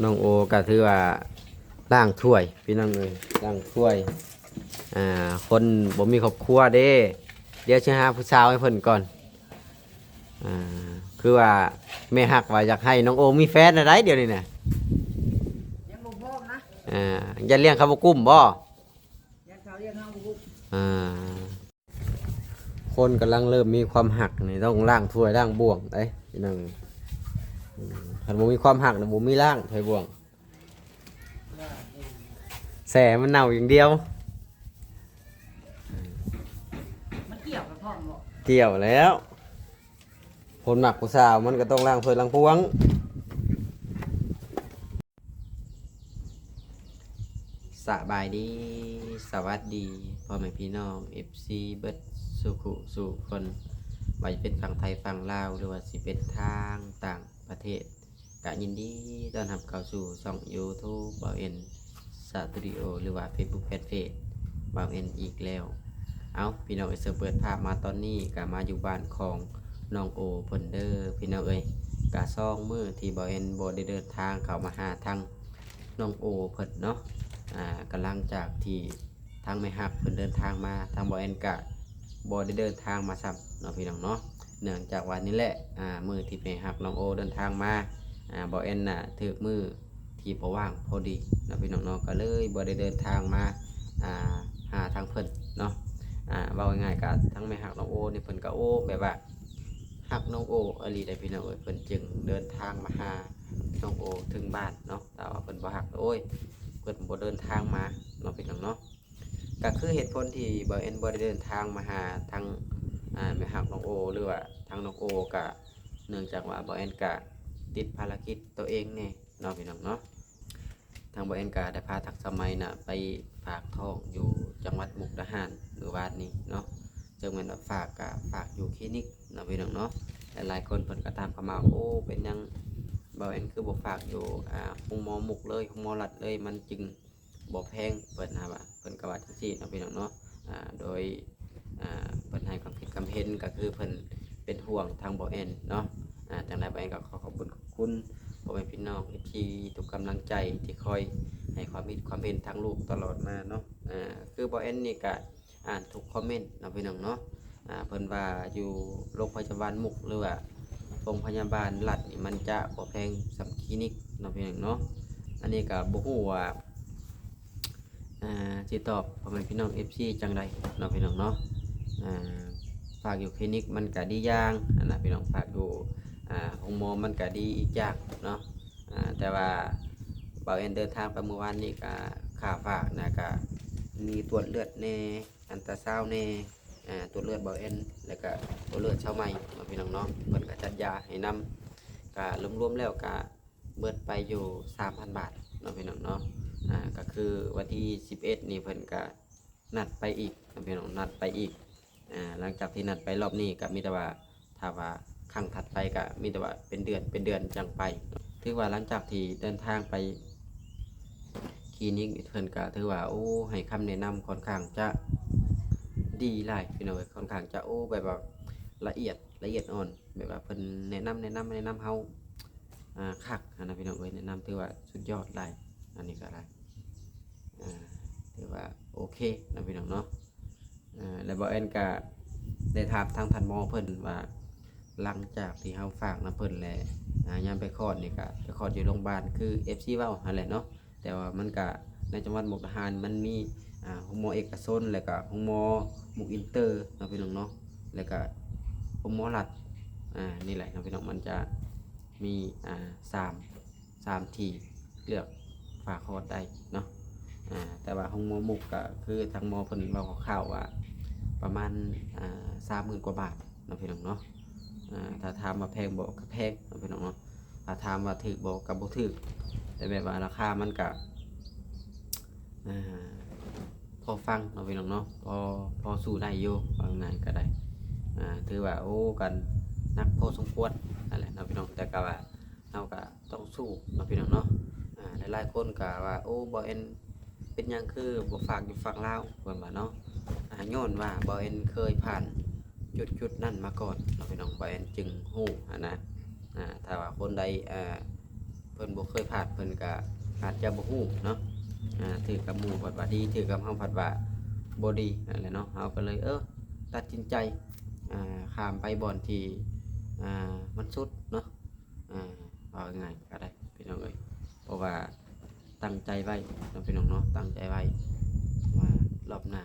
ນ້ອງໂອກໍຖືວ່າລ້າງຖ້ວຍພີ່ນ້ອງເອີຍ ລ້າງຖ້ວຍ ອ່າ ຄົນບໍ່ມີຄອບຄົວເດ້ ດຽວຊິຫາຜູ້ສາວໃຫ້ເພິ່ນກ່ອນ ອ່າ ຄືວ່າແມ່ຮັກວ່າຢາກໃຫ້ນ້ອງໂອມີແຟນແລ້ວໃດ໋ ດຽວນີ້ນະ ຍັງບໍ່ພ້ອມນະ ອ່າ ຢ້ານລ້ຽງເຂົາບໍ່ກຸ້ມບໍ່ ຢ້ານເຂົາລ້ຽງເຮົາບໍ່ກຸ້ມ ອ່າ ຄົນກຳລັງເລີ່ມມີຄວາມຮັກນີ້ ຕ້ອງລ້າງຖ້ວຍລ້າງບ່ວງເດ້ພີ່ນ້ອງ ອືມ ຄັນບໍ່ມີຄວາມຮັກນີ້ ບໍ່ມີລ້າງຖ້ວຍບ່ວງ ແຊ່ມັນເນົ່າຢ່າງດຽວ ມັນກ່ຽວກັນພ້ອມບໍ່ ກ່ຽວແລ້ວ ຄົນມັກຜູ້ສາວມັນກໍຕ້ອງລ້າງຖ້ວຍລ້າງບ່ວງ. ສະບາຍດີ ສະຫວັດດີ ພໍ່ແມ່ພີ່ນ້ອງ ເອັຟຊີ ເບິດສູ່ຄູ່ສູ່ຄົນ ວ່າຈະເປັນຝັ່ງໄທຝັ່ງລາວ ຫຼືວ່າຊິເປັນທາງຕ່າງປະເທດ ກະຍິນດີຕ້ອນຮັບເຂົ້າສູ່ຊ່ອງຢູທູບ ບ່າວເອັນ ສະຕູດິໂອ ຫຼືວ່າເຟສບຸກແຟນເພຈ ບ່າວເອັນ ອີກແລ້ວ. ເອົ້າ ພີ່ນ້ອງເອີຍ ເຊິ່ງເປີດພາບມາຕອນນີ້ ກະມາຢູ່ບ້ານຂອງນ້ອງໂອເພິ່ນເດີ ພີ່ນ້ອງເອີຍ. ກະສອງມື້ທີ່ບ່າວເອັນບໍ່ໄດ້ເດີນທາງເຂົ້າມາຫາທາງນ້ອງໂອເພິ່ນເນາະ ອາ ກະຫຼັງຈາກທີ່ທາງແມ່ຮັກເພິ່ນເດີນທາງມາ ທາງບ່າວເອັນກະບໍ່ໄດ້ເດີນທາງມາຊ້ຳເນາະ ພີ່ນ້ອງເນາະ. ເນື່ອງຈາກວ່ານີ້ແຫຼະ ອາ ມື້ທີ່ແມ່ຮັກນ້ອງໂອເດີນທາງມາ ອາ ບ່າວເອັນນະຖືກມື້ ທີ່ບໍ່ວ່າງພໍດີເນາະ ພີ່ນ້ອງເນາະ ກໍເລີຍບໍ່ໄດ້ເດີນທາງມາ ອ່າ ຫາທາງເພິ່ນເນາະ. ອ່າ ເວົ້າງ່າຍໆ ກໍທາງແມ່ຮັກນ້ອງໂອນີ້ ເພິ່ນກໍ ໂອ້ ແບບວ່າຮັກນ້ອງໂອອີ່ຫຼີໃດ໋ ພີ່ນ້ອງເອີຍ ເພິ່ນຈຶ່ງເດີນທາງມາຫານ້ອງໂອເຖິງບ້ານເນາະ. ຖ້າວ່າເພິ່ນບໍ່ຮັກ ໂອ້ຍ ເພິ່ນບໍ່ເດີນທາງມາເນາະ ພີ່ນ້ອງເນາະ. ກໍຄືເຫດຜົນທີ່ບ່າວແອນບໍ່ໄດ້ເດີນທາງມາຫາທາງ ອ່າ ແມ່ຮັກນ້ອງໂອ ຫຼືວ່າທາງນ້ອງໂອ ກໍເນື່ອງຈາກວ່າບ່າວແອນກໍຕິດພາລະກິດຕົວເອງແດ່ ເນາະ ພີ່ນ້ອງເນາະ. ທາງບ່າວແອນກະໄດ້ພາທັງສະໄໝນະໄປຝາກທ້ອງຢູ່ຈັງຫວັດມຸກດາຫານມື້ວານນີ້ເນາະ ເຊິ່ງແມ່ນວ່າຝາກກະຝາກຢູ່ຄລີນິກເນາະ ພີ່ນ້ອງເນາະ. ຫຼາຍໆຄົນເພິ່ນກະຖາມເຂົ້າມາ ໂອ້ ເປັນຫຍັງບ່າວແອນຄືບໍ່ຝາກຢູ່ ອ່າ ໂຮງໝໍມຸກເລີຍ ໂຮງໝໍລັດເລີຍ ມັນຈຶ່ງບໍ່ແພງ ເພິ່ນຫາວ່າ ເພິ່ນກະວ່າຈັ່ງຊີ້ເນາະ ພີ່ນ້ອງເນາະ. ອ່າ ໂດຍ ອ່າ ເພິ່ນໃຫ້ຄວາມຄິດຄວາມເຫັນ ກໍຄືເພິ່ນເປັນຫ່ວງທາງບ່າວແອນເນາະ. ອ່າ ຈັ່ງໃດບ່າວແອນກໍຂໍຂອບຄຸນ ຂອບຄຸນພໍ່ແມ່ພີ່ນ້ອງເອັຟຊີທຸກກຳລັງໃຈທີ່ຄອຍໃຫ້ຄວາມຄິດຄວາມເຫັນທາງລູກຕະຫຼອດມາເນາະ. ອ່າ ຄືບ່າວແອນນີ້ກະອ່ານທຸກຄອມເມັນເນາະ ພີ່ນ້ອງເນາະ. ອ່າ ເພິ່ນວ່າຢູ່ໂລງພະຍາບານມຸກ ຫຼືວ່າໂຮງພະຍາບານລັດນີ້ ມັນຈະບໍ່ແພງສ່ຳຄລີນິກເນາະ ພີ່ນ້ອງເນາະ. ອັນນີ້ກະບໍ່ຮູ້ວ່າ ອ່າ ຊິຕອບພໍ່ແມ່ພີ່ນ້ອງເອັຟຊີຈັ່ງໃດເນາະ ພີ່ນ້ອງເນາະ. ອ່າ ຝາກຢູ່ຄລີນິກມັນກະດີຢ່າງຫັ້ນນະ ພີ່ນ້ອງ ຝາກຢູ່ ອ່າ ໂຮງໝໍມັນກະດີອີກຢ່າງເນາະ. ອ່າ ແຕ່ວ່າບ່າວແອນເດີນທາງໄປມື້ວານນີ້ກະ ຄ່າຝາກນະກະມີກວດເລືອດແດ່ ອັນຕາຊາວແດ່ ອ່າ ກວດເລືອດບ່າວແອນ ແລ້ວກະກວດເລືອດຊາວໃໝ່ເນາະ ພີ່ນ້ອງເນາະ. ເພິ່ນກະຈັດຢາໃຫ້ນຳ ກະລວມໆແລ້ວກະ ເບິດໄປຢູ່ສາມພັນບາດເນາະ ພີ່ນ້ອງເນາະ. ອ່າ ກໍຄືວັນທີສິບເອັດນີ້ເພິ່ນກະນັດໄປອີກເນາະ ພີ່ນ້ອງ ນັດໄປອີກ. ອ່າ ຫຼັງຈາກທີ່ນັດໄປລອບນີ້ກະມີແຕ່ວ່າ ຖ້າວ່າຄັ້ງຖັດໄປກະມີແຕ່ວ່າເປັນເດືອນ ເປັນເດືອນຈັ່ງໄປ. ຖືວ່າຫຼັງຈາກທີ່ເດີນທາງໄປຄລີນິກນີ້ ເພິ່ນກະຖືວ່າ ໂອ້ ໃຫ້ຄຳແນະນຳຂ້ອນຂ້າງຈະດີຫຼາຍ ພີ່ນ້ອງເອີຍ ຂ້ອນຂ້າງຈະ ໂອ້ ແບບວ່າລະອຽດ ລະອຽດອ່ອນ ແບບວ່າເພິ່ນແນະນຳ ແນະນຳ ແນະນຳເຮົາ ອ່າ ຄັກຫັ້ນນະ ພີ່ນ້ອງເອີຍ. ແນະນຳຖືວ່າສຸດຍອດຫຼາຍ ອັນນີ້ກໍໄດ້ ອ່າ ຖືວ່າໂອເຄເນາະ ພີ່ນ້ອງເນາະ. ອ່າ ແລະ ບ່າວແອນກໍໄດ້ຖາມທາງທ່ານໝໍເພິ່ນວ່າ ຫຼັງຈາກທີ່ເຮົາຝາກນຳເພິ່ນແລ້ວ ອ່າ ຍາມໄປຄອດນີ້ກໍໄປຄອດຢູ່ໂຮງບານ ຄືເອັຟຊີເວົ້າຫັ້ນແຫຼະເນາະ. ແຕ່ວ່າມັນກະ ໃນຈັງຫວັດມຸກດາຫານມັນມີ ອ່າ ໂຮງໝໍເອກະຊົນ ແລ້ວກະໂຮງໝໍມຸກອິນເຕີເນາະ ພີ່ນ້ອງເນາະ ແລ້ວກະໂຮງໝໍລັດ ອ່າ ນີ້ແຫຼະເນາະ ພີ່ນ້ອງ. ມັນຈະມີ ອ່າ ສາມ ສາມທີ່ເລືອກຝາກຄອດໄດ້ເນາະ. ອ່າ ແຕ່ວ່າໂຮງໝໍມຸກກະຄືທາງໝໍເພິ່ນເວົ້າຄ່າວໆວ່າ ປະມານ ອ່າ ສາມໝື່ນກວ່າບາດເນາະ ພີ່ນ້ອງເນາະ. ອ່າ ຖ້າຖາມວ່າແພງບໍ່ ກະແພງເນາະ ພີ່ນ້ອງເນາະ. ຖ້າຖາມວ່າຖືກບໍ່ ກໍບໍ່ຖືກ ແຕ່ແບບວ່າລາຄາມັນກະ ອ່າ ພໍຟັງເນາະ ພີ່ນ້ອງເນາະ ພໍ ພໍສູ້ໄດ້ຢູ່ ວ່າງ່າຍໆກໍໄດ້. ອ່າ ຖືວ່າ ໂອ້ ກໍໜັກພໍສົມຄວນຫັ້ນແຫຼະເນາະ ພີ່ນ້ອງ. ແຕ່ກໍວ່າເຮົາກໍຕ້ອງສູ້ເນາະ ພີ່ນ້ອງເນາະ. ອ່າ ຫຼາຍໆຄົນກໍວ່າ ໂອ້ ບ່າວແອນ ເປັນຫຍັງຄືບໍ່ຝາກຢູ່ຝັ່ງລາວ ເພິ່ນວ່າເນາະ. ອ່າ ຍ້ອນວ່າບ່າວແອນເຄີຍຜ່ານຈຸດໆນັ້ນມາກ່ອນເນາະ ພີ່ນ້ອງ ບ່າວແອນຈຶ່ງຮູ້ຫັ້ນນະ. ອ່າ ຖ້າວ່າຄົນໃດ ອ່າ ເພິ່ນບໍ່ເຄີຍຜ່ານ ເພິ່ນກະອາດຈະບໍ່ຮູ້ເນາະ. ອ່າ ຖືກກັບໝູ່ພັດວ່າດີ ຖືກກັບເຮົາພັດວ່າບໍ່ດີ ນັ້ນແຫຼະເນາະ. ເຮົາກໍເລີຍ ເອີ ຕັດສິນໃຈ ອ່າ ຂ້າມໄປບ່ອນທີ່ ອ່າ ມັນສຸດເນາະ. ອ່າ ເວົ້າງ່າຍໆກໍໄດ້ພີ່ນ້ອງເອີຍ ເພາະວ່າຕັ້ງໃຈໄວ້ເນາະ ພີ່ນ້ອງເນາະ ຕັ້ງໃຈໄວ້ວ່າລອບໜ້າ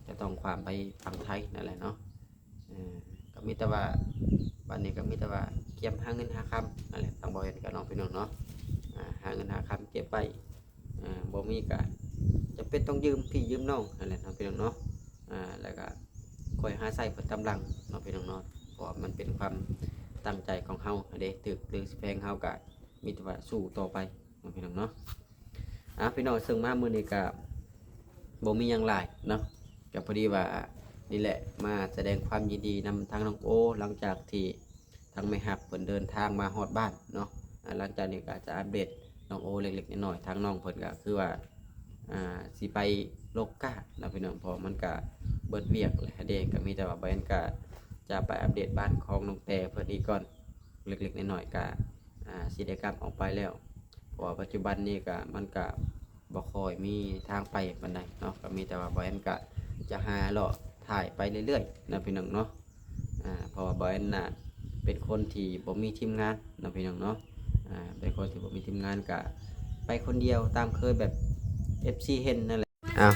ຈະຕ້ອງຂ້າມໄປຝັ່ງໄທນັ້ນແຫຼະເນາະ. ເອີ ກໍມີແຕ່ວ່າ ບັດນີ້ກໍມີແຕ່ວ່າກຽມຫາເງິນຫາຄຳນັ້ນແຫຼະ ທາງບ່າວແອນກັບນ້ອງພີ່ນ້ອງເນາະ. ອ່າ ຫາເງິນຫາຄຳເກັບໄວ້ ອ່າ ບໍ່ມີກໍຈຳເປັນຕ້ອງຢືມພີ່ຢືມນ້ອງນັ້ນແຫຼະເນາະ ພີ່ນ້ອງເນາະ. ອ່າ ແລ້ວກໍຄ່ອຍຫາໃຊ້ເພິ່ນຕາມຫຼັງເນາະ ພີ່ນ້ອງເນາະ ເພາະວ່າມັນເປັນຄວາມຕັ້ງໃຈຂອງເຮົາເດ້. ຖືກຫຼືຊິແພງ ເຮົາກໍມີແຕ່ວ່າສູ້ຕໍ່ໄປເນາະ ພີ່ນ້ອງເນາະ. ອ່າ ພີ່ນ້ອງ ເຊິ່ງມາມື້ນີ້ກໍບໍ່ມີຫຍັງຫຼາຍເນາະ ກໍພໍດີວ່ານີ້ແຫຼະ ມາສະແດງຄວາມຍິນດີນຳທາງນ້ອງໂອ ຫຼັງຈາກທີ່ ທາງແມ່ຮັກເພິ່ນເດີນທາງມາຮອດບ້ານເນາະ. ອ່າ ຫຼັງຈາກນີ້ກໍຈະອັບເດດນ້ອງໂອເລັກໆນ້ອຍໆ. ທາງນ້ອງເພິ່ນກໍຄືວ່າ ອ່າ ຊິໄປລົກກ້າເນາະ ພີ່ນ້ອງ ເພາະມັນກໍເບິດວຽກແລ້ວເດ້. ກໍມີແຕ່ວ່າບ່າວແອນກໍຈະໄປອັບເດດບ້ານຂອງນ້ອງແຕເພິ່ນອີກກ່ອນ ເລັກໆນ້ອຍໆ ກໍ ອ່າ ຊິໄດ້ກັບອອກໄປແລ້ວ ເພາະວ່າປັດຈຸບັນນີ້ກໍ ມັນກໍ ບໍ່ຄ່ອຍມີທາງໄປປານໃດເນາະ. ກໍມີແຕ່ວ່າບ່າວແອນກະຈະຫາເລາະຖ່າຍໄປເລື້ອຍໆເນາະ ພີ່ນ້ອງເນາະ. ອ່າ ເພາະວ່າບ່າວແອນນະເປັນຄົນທີ່ບໍ່ມີທີມງານເນາະ ພີ່ນ້ອງເນາະ. ອ່າ ເປັນຄົນທີ່ບໍ່ມີທີມງານ ກະໄປຄົນດຽວຕາມເຄີຍ ແບບເອັຟຊີເຫັນນັ້ນແຫຼະ. ອ້າວ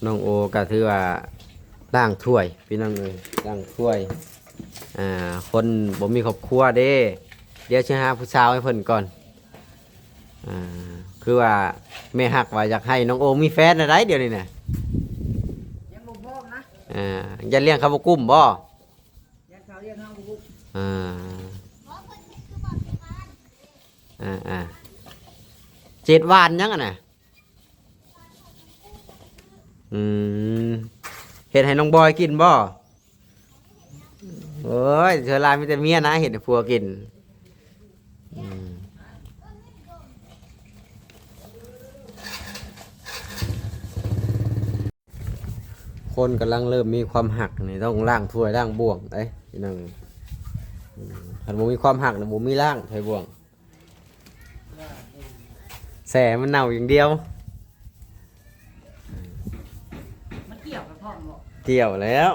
ນ້ອງໂອກໍຖືວ່າລ້າງຖ້ວຍ ພີ່ນ້ອງເອີຍ ລ້າງຖ້ວຍ. ອ່າ ຄົນບໍ່ມີຄອບຄົວເດ້ ດຽວຊິຫາຜູ້ສາວໃຫ້ເພິ່ນກ່ອນ. ອ່າ ຄືວ່າແມ່ຮັກວ່າຢາກໃຫ້ນ້ອງໂອມີແຟນແລ້ວໃດ໋ ດຽວນີ້ນະ ຍັງບໍ່ພ້ອມນະ. ອ່າ ຢ້ານລ້ຽງເຂົາບໍ່ກຸ້ມບໍ່? ຢ້ານເຂົາລ້ຽງເຮົາບໍ່ກຸ້ມ. ອ່າ ອ່າໆ ເຈັດຫວານຫຍັງຫັ້ນນະ? ອືມ ເຮັດໃຫ້ນ້ອງບອຍກິນບໍ່? ໂອ້ຍ ສ່ວນຫຼາຍມີແຕ່ເມຍນະເຮັດໃຫ້ຜົວກິນ. ອືມ ຄົນກຳລັງເລີ່ມມີຄວາມຮັກນີ້ ຕ້ອງລ້າງຖ້ວຍລ້າງບ່ວງເດ້ ພີ່ນ້ອງ. ອືມ ຄັນບໍ່ມີຄວາມຮັກນີ້ ບໍ່ມີລ້າງຖ້ວຍບ່ວງ. ແຊ່ໃຫ້ມັນເນົ່າຢ່າງດຽວ. ມັນກ່ຽວກັນພ້ອມບໍ່? ກ່ຽວແລ້ວ.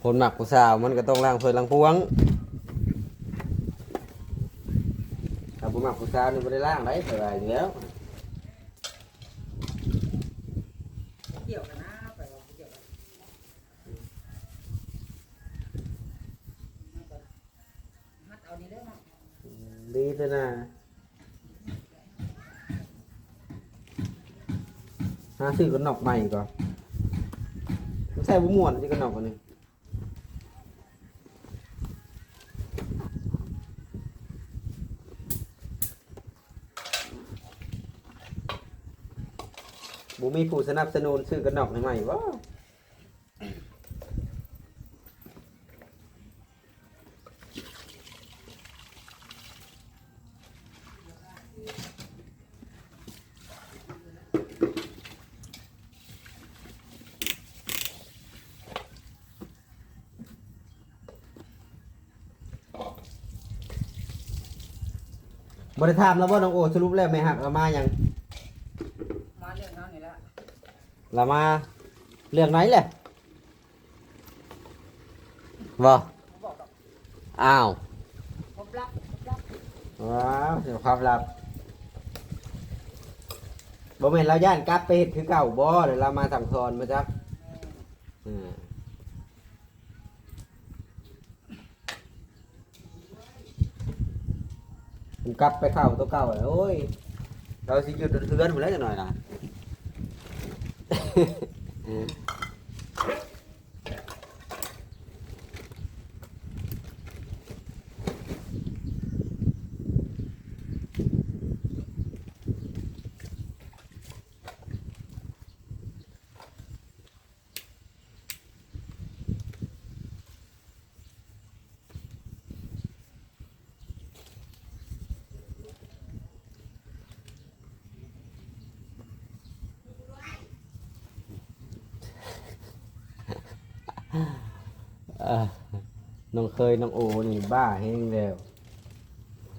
ຄົນມັກຜູ້ສາວມັນກໍຕ້ອງລ້າງຖ້ວຍລ້າງບ່ວງ. ຖ້າບໍ່ມັກຜູ້ສາວນີ້ບໍ່ໄດ້ລ້າງໃດ໋ ສະບາຍຢູ່ແລ້ວ. ກ່ຽວກັນນະ ໄປວ່າບໍ່ກ່ຽວກັນ. ມັດເອົານີ້ເດີເນາະ. ອືມ ດີແທ້ນະ. ຫາຊື້ກັນນອກໃໝ່ກ່ອນ. ມັນໃສ່ບໍ່ມ່ວນ ຊື້ກັນນອກອັນນີ້. ບໍ່ມີຜູ້ສະໜັບສະໜູນຊື້ກັນນອກໃຫ້ໃໝ່ບໍ່? ບໍ່ໄດ້ຖາມລາວບໍ່ ນ້ອງໂອ? ສະຫຼຸບແລ້ວແມ່ຮັກລາວມາຫຍັງ? ມາເລື່ອງເຮົານີ້ແຫຼະ. ລາວມາເລື່ອງໃດແຫຼະ? ບໍ່? ບໍ່ບອກດອກ. ອ້າວ ຄວາມລັບ ຄວາມລັບ. ວ້າວ ເປັນຄວາມລັບ. ບໍ່ແມ່ນລາວຢ້ານກັບໄປເຮັດຄືເກົ່າບໍ່ ແລ້ວລາວມາສັ່ງສອນບໍ່ຈັກ? ອືມ ເອີ. ມັນກັບໄປເຂົ້າຕົວເກົ່າແລ້ວ ໂອ້ຍ ລາວຊິຢຸດເຮືອນພຸ້ນແຫຼະຈັກໜ້ອຍນະ. ອ່າ ນ້ອງເຂີຍນ້ອງໂອນີ້ບ້າແຮງແລ້ວ.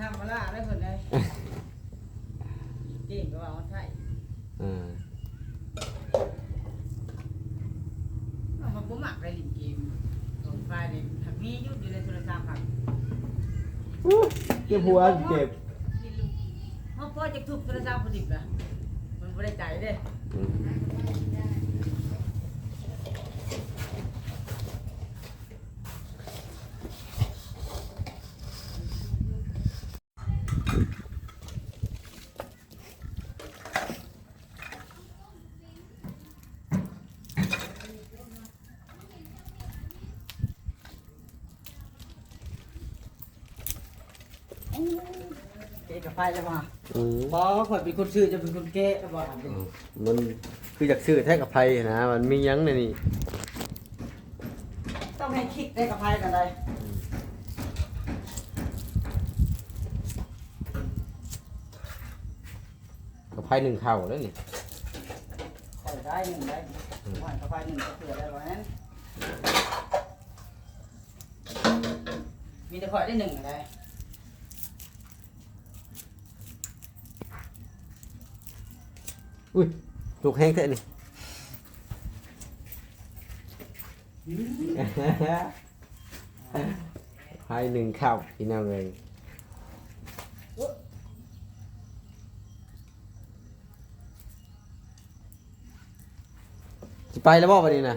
ທຳມະລາເດ້ເພິ່ນເດ້ ເກັ່ງກວ່າເຮົາໄທ ເອີ ເຮົາບໍ່ມັກໄດ້ຫຼິ້ນເກມ Free Fire ນີ້ ຫາກມີຢູ່ ຢູ່ໃນໂທລະສັບຫັ້ນ ເຈັບຫົວ ເຈັບ ເຮົາພໍຈະທຸບໂທລະສັບຜູ້ດິບລະ ມັນບໍ່ໄດ້ໃຈເດ້ ອືມ. ເກະກາໄຟແລ້ວບໍ່? ອືມ ບໍ່ ຂ້ອຍເປັນຄົນຊື້ ເຈົ້າເປັນຄົນເກະແລ້ວບໍ່? ອືມ ມັນຄືຢາກຊື້ແທ້ກາໄຟນະ ມັນມີຫຍັງໃນນີ້? ຕ້ອງໃຫ້ຄິດໄດ້ກາໄຟກັນໄດ໋ ອືມ ກາໄຟໜຶ້ງເຂົ້າເດ້ນີ້ ຂ້ອຍໄດ້ໜຶ້ງໄດ້ ອືມ ວ່າກາໄຟໜຶ້ງເຂົ້າເທື່ອໄດ້ບໍ່ແມ່ນ ມີແຕ່ຂ້ອຍໄດ້ໜຶ້ງໄດ້ ອຸ້ຍ ທຸກແຮງແທ້ນີ້ ອືມ ໄຟໜຶ້ງເຂົ້າ ພີ່ນ້ອງເອີຍ ຊິໄປແລ້ວບໍ່ບັດນີ້ນະ?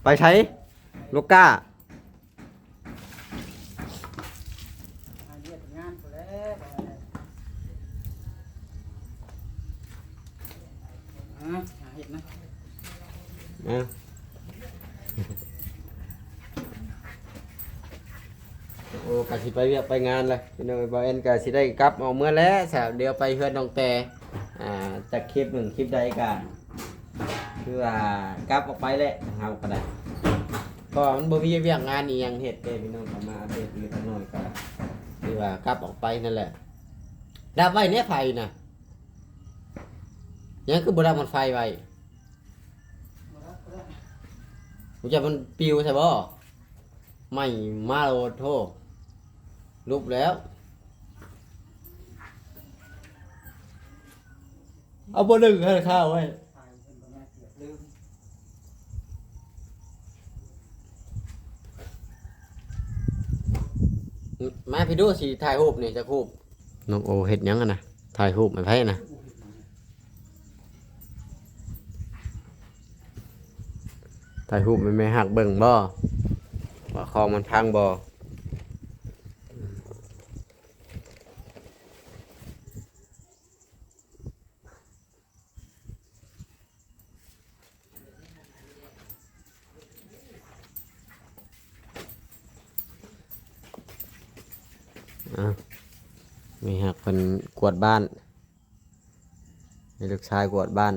ໄປໃສ? ໂລກາ ຫາວຽກງານພຸ້ນແຫຼະ ຫາເຮັດນະ ເອົາ ໂອ້ ກະຊິໄປວຽກໄປງານແລ້ວ ພີ່ນ້ອງເອີຍ ບ່າວແອນກະຊິໄດ້ກັບອອກເມືອແລ້ວຊະ ດຽວໄປເຮືອນນ້ອງແຕ່ ອ່າ ຈັກຄລິບໜຶ່ງ ຄລິບໃດກະ ຄືວ່າກັບອອກໄປແຫຼະ ເຮົາກໍໄດ້ ເພາະວ່າມັນບໍ່ມີວຽກງານອີ່ຫຍັງເຮັດເດ້ພີ່ນ້ອງ ເຂົ້າມາອັບເດດອີກຈັກໜ້ອຍກໍ ຄືວ່າກັບອອກໄປນັ້ນແຫຼະ ດັບໄວ້ແດ່ໄຟນະ ຍັງຄືບໍ່ດັບມັນໄຟໄວ້ ບໍ່ຈັກມັນປິວໃສ່ບໍ່? ໄໝ້ມາໂລດໂທ້ ຫຼຸບແລ້ວ ເອົາບໍ່ດຶງໃຫ້ຂ້າໄວ້ ມາພີ່ດູ ຊິຖ່າຍຮູບນີ້ຈັກຮູບ ນ້ອງໂອເຮັດຫຍັງຫັ້ນນະ? ຖ່າຍຮູບໃຫ້ໃຜນະ? ຖ່າຍຮູບໃຫ້ແມ່ຮັກເບິ່ງບໍ່ ວ່າຂອງມັນພັງບໍ່? ອ່າ ແມ່ຮັກເພິ່ນກວາດບ້ານ ໃຫ້ລູກຊາຍກວາດບ້ານ.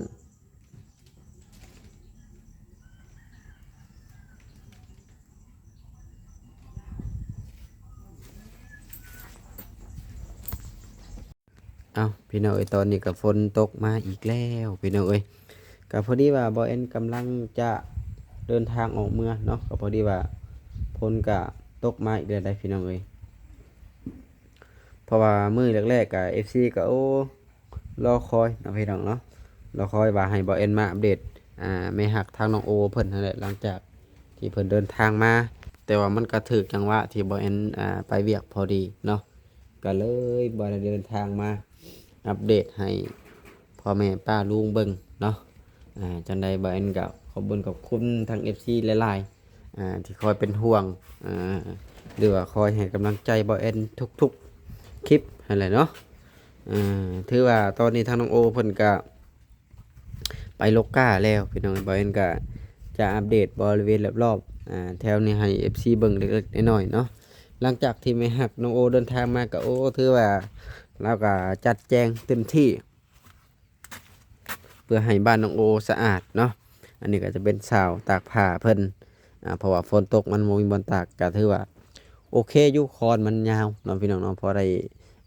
ເອົ້າ ພີ່ນ້ອງເອີຍ ຕອນນີ້ກໍຝົນຕົກມາອີກແລ້ວ ພີ່ນ້ອງເອີຍ. ກໍພໍດີວ່າບ່າວແອນກຳລັງຈະເດີນທາງອອກເມືອເນາະ, ກໍພໍດີວ່າຝົນກໍຕົກມາອີກແລ້ວໄດ໋ ພີ່ນ້ອງເອີຍ. ເພາະວ່າມື້ແລກໆ ກໍ ເອັຟຊີ ກໍ ໂອ້ ລໍຄອຍເນາະ ພີ່ນ້ອງເນາະ, ລໍຄອຍວ່າໃຫ້ບ່າວແອນມາອັບເດດ ອ່າ ແມ່ຮັກທາງນ້ອງໂອເພິ່ນຫັ້ນແຫຼະ ຫຼັງຈາກທີ່ເພິ່ນເດີນທາງມາ. ແຕ່ວ່າມັນກໍຖືກຈັງຫວະທີ່ບ່າວແອນ ອ່າ ໄປວຽກພໍດີເນາະ. ກໍເລີຍບໍ່ໄດ້ເດີນທາງມາອັບເດດໃຫ້ພໍ່ແມ່ປ້າລຸງເບິ່ງເນາະ. ອ່າ ຈັ່ງໃດບ່າວແອນກໍຂອບບຸນຂອບຄຸນທາງ ເອັຟຊີ ຫຼາຍໆ ອ່າ ທີ່ຄອຍເປັນຫ່ວງ ອ່າ ຫຼືວ່າຄອຍໃຫ້ກຳລັງໃຈບ່າວແອນທຸກໆຄລິບຫັ້ນແຫຼະເນາະ. ອ່າ ຖືວ່າຕອນນີ້ທາງນ້ອງໂອເພິ່ນກໍ ໄປລົກກ້າແລ້ວ ພີ່ນ້ອງ. ບ່າວແອນກໍຈະອັບເດດບໍລິເວນລອບໆ ອ່າ ແຖວນີ້ໃຫ້ ເອັຟຊີ ເບິ່ງເລັກໆນ້ອຍໆເນາະ. ຫຼັງຈາກທີ່ແມ່ຮັກນ້ອງໂອເດີນທາງມາກໍ ໂອ້ ຖືວ່າລາວກໍຈັດແຈງເຕັມທີ່ ເພື່ອໃຫ້ບ້ານນ້ອງໂອສະອາດເນາະ. ອັນນີ້ກໍຈະເປັນຊາວຕາກຜ້າເພິ່ນ ອ່າ ເພາະວ່າຝົນຕົກມັນບໍ່ມີບ່ອນຕາກ ກໍຖືວ່າໂອເຄຢູ່ ຄອນມັນຍາວເນາະ ພີ່ນ້ອງເນາະ, ພໍໄດ້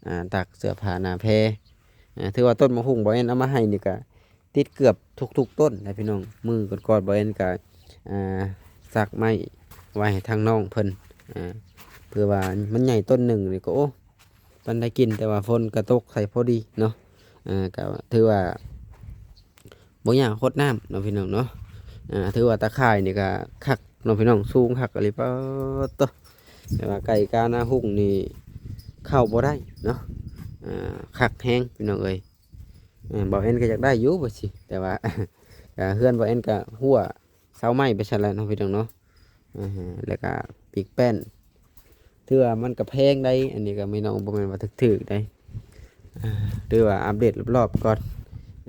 ອ່າ ຕາກເສື້ອຜ້າໜ້າແພ. ອ່າ ຖືວ່າຕົ້ນໝາກຫຸ່ງບ່າວແອນເອົາມາໃຫ້ນີ້ກະຕິດເກືອບທຸກໆຕົ້ນແຫຼະພີ່ນ້ອງ. ມື້ກ່ອນໆບ່າວແອນກະ ອ່າ ສັກໄມ້ໄວ້ໃຫ້ທາງນ້ອງເພິ່ນ ອ່າ ເພື່ອວ່າມັນໃຫຍ່ຕົ້ນໜຶ່ງນີ້ກະ ໂອ້ ປານໃດກິນ ແຕ່ວ່າຝົນກະຕົກໃສ່ພໍດີເນາະ. ອ່າ ກະຖືວ່າບໍ່ຢາກຫົດນ້ຳເນາະພີ່ນ້ອງເນາະ. ອ່າ ຖືວ່າຕາຂ່າຍນີ້ກະຄັກເນາະພີ່ນ້ອງ ສູງຄັກອີ່ຫຼີ ປາດໂທ້. ແຕ່ວ່າໄກ່ການາຮຸ່ງນີ້ເຂົ້າບໍ່ໄດ້ເນາະ. ອ່າ ຄັກແຮງພີ່ນ້ອງເອີຍ. ເອີ ບ່າວແອນກະຢາກໄດ້ຢູ່ວ່າຊີ້ ແຕ່ວ່າ ກະເຮືອນບ່າວແອນກະຮົ້ວເສົາໄມ້ໄປຊັ້ນແຫຼະເນາະພີ່ນ້ອງເນາະ. ອ່າ ແລ້ວກະປີກແປ້ນ ຖືວ່າມັນກະແພງໄດ໋ ອັນນີ້ກະພີ່ນ້ອງ ບໍ່ແມ່ນວ່າຖືກໆໄດ໋. ອ່າ ຖືວ່າອັບເດດລອບໆກ່ອນ.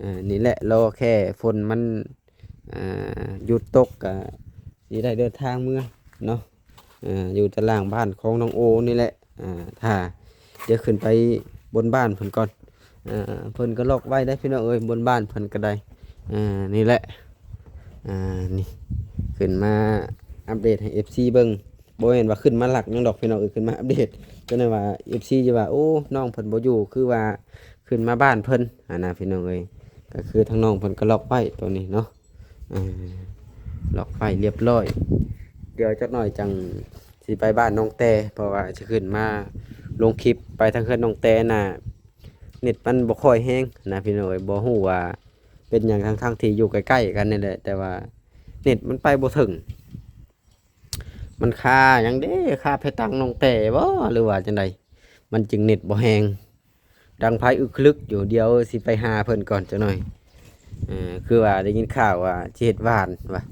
ອ່າ ນີ້ແຫຼະ ລໍແຄ່ຝົນມັນ ອ່າ ຢຸດຕົກກະຊິໄດ້ເດີນທາງເມືອເນາະ. ອ່າ ຢູ່ຕາລ່າງບ້ານຂອງນ້ອງໂອນີ້ແຫຼະ. ອ່າ ຖ້າ ດຽວຂຶ້ນໄປບົນບ້ານເພິ່ນກ່ອນ. ອ່າ ເພິ່ນກະລັອກໄວ້ໄດ໋ພີ່ນ້ອງເອີຍ ບົນບ້ານເພິ່ນກະໄດ້. ອ່າ ນີ້ແຫຼະ ອ່າ ນີ້ ຂຶ້ນມາອັບເດດໃຫ້ເອັຟຊີເບິ່ງ. ບໍ່ແມ່ນວ່າຂຶ້ນມາລັກຫຍັງດອກພີ່ນ້ອງເອີຍ ຂຶ້ນມາອັບເດດ. ຈັ່ງນັ້ນວ່າເອັຟຊີຈະວ່າ ໂອ້ ນ້ອງເພິ່ນບໍ່ຢູ່ ຄືວ່າຂຶ້ນມາບ້ານເພິ່ນຫັ້ນນະພີ່ນ້ອງເອີຍ. ກະຄືທາງນ້ອງເພິ່ນກະລັອກໄວ້ໂຕນີ້ເນາະ. ອ່າ ລັອກໄວ້ລຽບລ້ອຍ. ດຽວຈັກໜ້ອຍຈັ່ງຊິໄປບ້ານນ້ອງແຕ ເພາະວ່າຊິຂຶ້ນມາລົງຄລິບໄປທາງເຮືອນນ້ອງແຕນະ ເນັດມັນບໍ່ຄ່ອຍແຮງນະພີ່ນ້ອງເອີຍ. ບໍ່ຮູ້ວ່າເປັນຫຍັງ ທັງໆທີ່ຢູ່ໃກ້ໆກັນນີ້ແຫຼະ ແຕ່ວ່າເນັດມັນໄປບໍ່ເຖິງ. ມັນຄາຫຍັງເດ້ ຄາແພຕັງນ້ອງແຕບໍ ຫຼືວ່າຈັ່ງໃດ ມັນຈຶ່ງເນັດບໍ່ແຮງ. ດັງໄຟອຶກຄະລຶກຢູ່. ດຽວຊິໄປຫາເພິ່ນກ່ອນຈັກໜ້ອຍ. ເອີ ຄືວ່າໄດ້ຍິນຂ່າວວ່າຊິເຮັດຫວ່ານວ່າ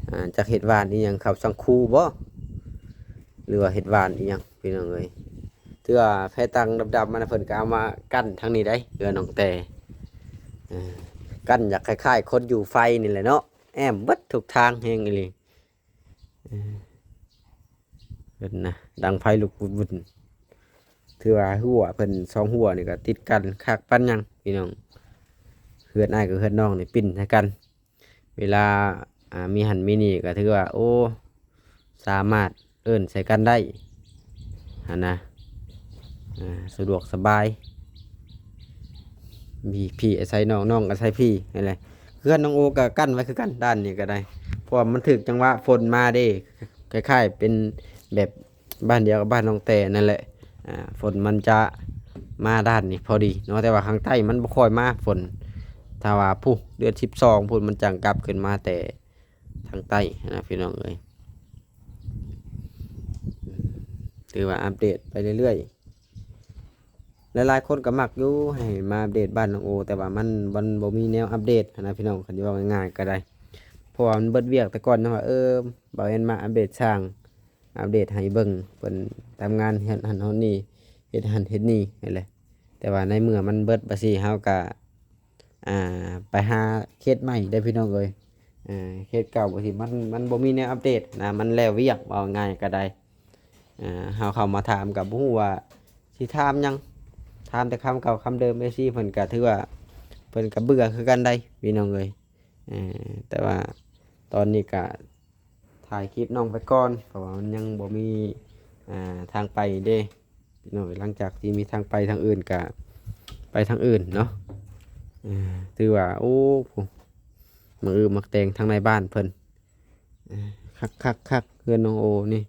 ອ່າ ຈັກເຮັດຫວ່ານອີ່ຫຍັງ ເຂົ້າສັງຄູບໍ ຫຼືວ່າເຮັດຫວ່ານອີ່ຫຍັງພີ່ນ້ອງເອີຍ. ຖືວ່າແພຕັງດຳໆມານະ ເພິ່ນກະເອົາມາກັ້ນທາງນີ້ໄດ໋ ເຮືອນນ້ອງແຕ. ເອີ ກັ້ນຢາກຄ້າຍໆຄົນຢູ່ໄຟນີ້ແຫຼະເນາະ ແອ້ມເບິດທຸກທາງ ແຮງອີ່ຫຼີ. ເອີ ເພິ່ນນະ ດັງໄຟລຸກວຸ່ນໆ. ຖືວ່າຮົ້ວເພິ່ນສອງຮົ້ວນີ້ກະຕິດກັນຄັກປານຫຍັງພີ່ນ້ອງ. ເຮືອນອ້າຍກັບເຮືອນນ້ອງນີ້ປິ່ນໃສ່ກັນ. ເວລາ ອ່າ ມີຫັ້ນມີນີ້ກະຖືວ່າ ໂອ້ ສາມາດເອີ້ນໃສ່ກັນໄດ້ຫັ້ນນະ. ອ່າ ສະດວກສະບາຍ. ມີພີ່ອາໄສນ້ອງ ນ້ອງອາໄສພີ່ຫັ້ນແຫຼະ. ເຮືອນນ້ອງໂອກະກັ້ນໄວ້ຄືກັນ ດ້ານນີ້ກະໄດ້ ເພາະວ່າມັນຖືກຈັງຫວະຝົນມາເດ້. ຄ້າຍໆເປັນແບບບ້ານດຽວກັບບ້ານນ້ອງແຕນັ້ນແຫຼະ. ອ່າ ຝົນມັນຈະມາດ້ານນີ້ພໍດີເນາະ ແຕ່ວ່າຂ້າງໃຕ້ມັນບໍ່ຄ່ອຍມາຝົນ. ຖ້າວ່າພຸ້ນ ເດືອນສິບສອງພຸ້ນ ມັນຈັ່ງກັບຂຶ້ນມາແຕ່ທາງໃຕ້ຫັ້ນນະພີ່ນ້ອງເອີຍ. ຖືວ່າອັບເດດໄປເລື້ອຍໆ. ຫຼາຍໆຄົນກະມັກຢູ່ໃຫ້ມາອັບເດດບ້ານນ້ອງໂອ ແຕ່ວ່າມັນ ມັນບໍ່ມີແນວອັບເດດຫັ້ນນະພີ່ນ້ອງ ຄັນຊິເວົ້າງ່າຍໆກະໄດ້. ເພາະວ່າມັນເບິດວຽກແຕ່ກ່ອນເນາະ ວ່າ ເອີ ບ່າວແອນມາອັບເດດຊ່າງ ອັບເດດໃຫ້ເບິ່ງເພິ່ນທຳງານເຮັດຫັ້ນເຮັດນີ້ ເຮັດຫັ້ນເຮັດນີ້ຫັ້ນແຫຼະ. ແຕ່ວ່າໃນເມື່ອມັນເບິດບາດນີ້ ເຮົາກະ ອ່າ ໄປຫາເຂດໃໝ່ເດີພີ່ນ້ອງເອີຍ. ອ່າ ເຂດເກົ່າບາດນີ້ ມັນ ມັນບໍ່ມີແນວອັບເດດນະ ມັນແລ້ວວຽກ ເວົ້າງ່າຍກະໄດ້. ອ່າ ເຮົາເຂົ້າມາຖາມກະບໍ່ຮູ້ວ່າຊິຖາມຫຍັງ ຖາມແຕ່ຄຳເກົ່າຄຳເດີມ. ເອັຟຊີເພິ່ນກະຖືວ່າເພິ່ນກະເບື່ອຄືກັນໄດ໋ພີ່ນ້ອງເອີຍ. ເອີ ແຕ່ວ່າຕອນນີ້ກະຖ່າຍຄລິບນ້ອງໄປກ່ອນ ເພາະວ່າມັນຍັງບໍ່ມີ ອ່າ ທາງໄປເດ້ພີ່ນ້ອງ. ຫຼັງຈາກທີ່ມີທາງໄປທາງອື່ນກະໄປທາງອື່ນເນາະ. ເອີ ຖືວ່າ ໂອ້ ໝາກອຶໝາກແຕງທາງໃນບ້ານເພິ່ນ. ເອີ ຄັກໆໆ ເຮືອນນ້ອງໂອນີ້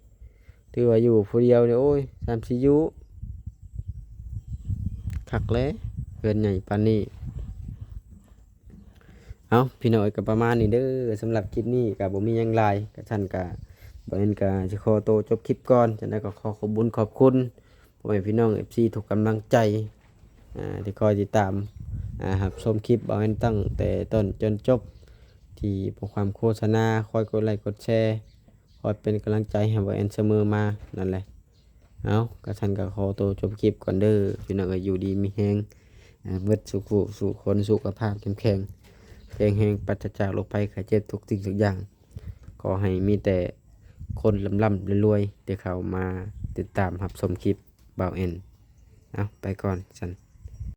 ຖືວ່າຢູ່ຜູ້ດຽວນີ້ ໂອ້ຍ ສ່ຳຊິຢູ່ ຄັກແຫຼະ ເຮືອນໃຫຍ່ປານນີ້. ເອົ້າ ພີ່ນ້ອງເອີຍ ກະປະມານນີ້ເດີ. ສຳລັບຄລິບນີ້ກະບໍ່ມີຫຍັງຫຼາຍ ກະຊັ້ນກະ ບ່າວແອນກະຊິຂໍໂຕຈົບຄລິບກ່ອນ. ຈັ່ງໃດກະຂໍຂອບບຸນຂອບຄຸນ ພໍ່ແມ່ພີ່ນ້ອງເອັຟຊີທຸກກຳລັງໃຈ ອ່າ ທີ່ຄອຍຕິດຕາມ ອ່າ ຮັບຊົມຄລິບບ່າວແອນຕັ້ງແຕ່ຕົ້ນຈົນຈົບ ທີ່ບໍ່ຄວາມໂຄສະນາ ຄອຍກົດໄລ້ກົດແຊ ຄອຍເປັນກຳລັງໃຈໃຫ້ບ່າວແອນສະເໝີມານັ້ນແຫຼະ. ເອົ້າ ກະຊັ້ນກະຂໍໂຕຈົບຄລິບກ່ອນເດີພີ່ນ້ອງເອີຍ. ຢູ່ດີມີແຮງ ເບິດສູ່ຜູ້ສູ່ຄົນ ສຸຂະພາບເຂັ້ມແຂງ ແຂງແຮງ ປາສະຈາກໂລກໄພໄຂ້ເຈັບ ທຸກສິ່ງທຸກຢ່າງ. ຂໍໃຫ້ມີແຕ່ຄົນລ່ຳໆລວຍໆ ທີ່ເຂົ້າມາຕິດຕາມຮັບຊົມຄລິບບ່າວແອນ. ເອົ້າ ໄປກ່ອນຊັ້ນ.